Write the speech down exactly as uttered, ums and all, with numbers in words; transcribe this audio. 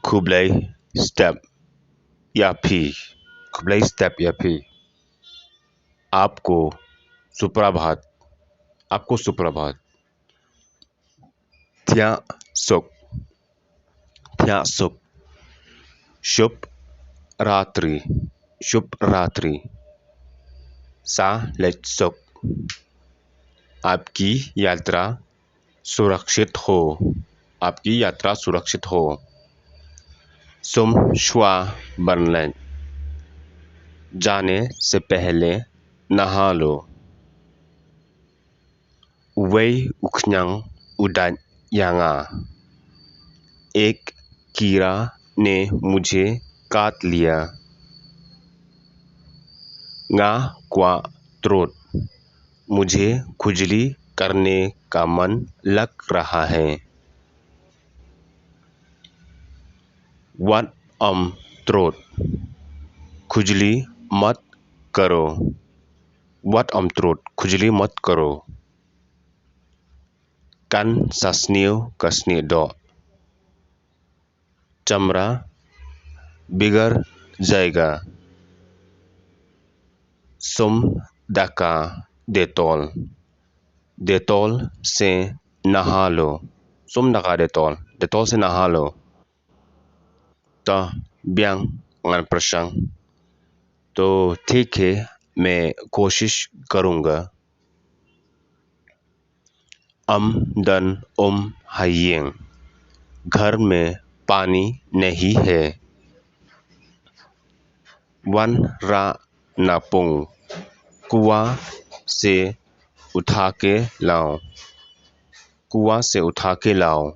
Khublei step ïa phi. Khublei step ïa phi. आपको सुप्रभात. आपको सुप्रभात. Thiah suk. Thiah suk. शुभ रात्रि. शुभ रात्रि. Sah leit suk. आपकी यात्रा सुरक्षित हो. आपकी यात्रा सुरक्षित हो. Sum shuwa ban leit. जाने से पहले नहा लो. Uwei u khñiang u dait ïa nga. एक कीड़ा ने मुझे काट लिया. Nga kwah trud. मुझे खुजली करने का मन लग रहा है. Wat ym trud. खुजली मत करो. Wat ym trud. खुजली मत करो. Kan sa sniew ka snieh doh. चमड़ा बिगड़ जाएगा. Sum da ka Dettol. Dettol से नहा लो. Sum da ka Dettol. Dettol से नहा लो. To biang, ngan pyrshang. तो ठीक है, मैं कोशिश करूँगा. Ym don um ha ïing. घर में पानी नहीं है. Wan rah na pung. कुआँ से उठा के लाओ. कुआँ से उठा के लाओ.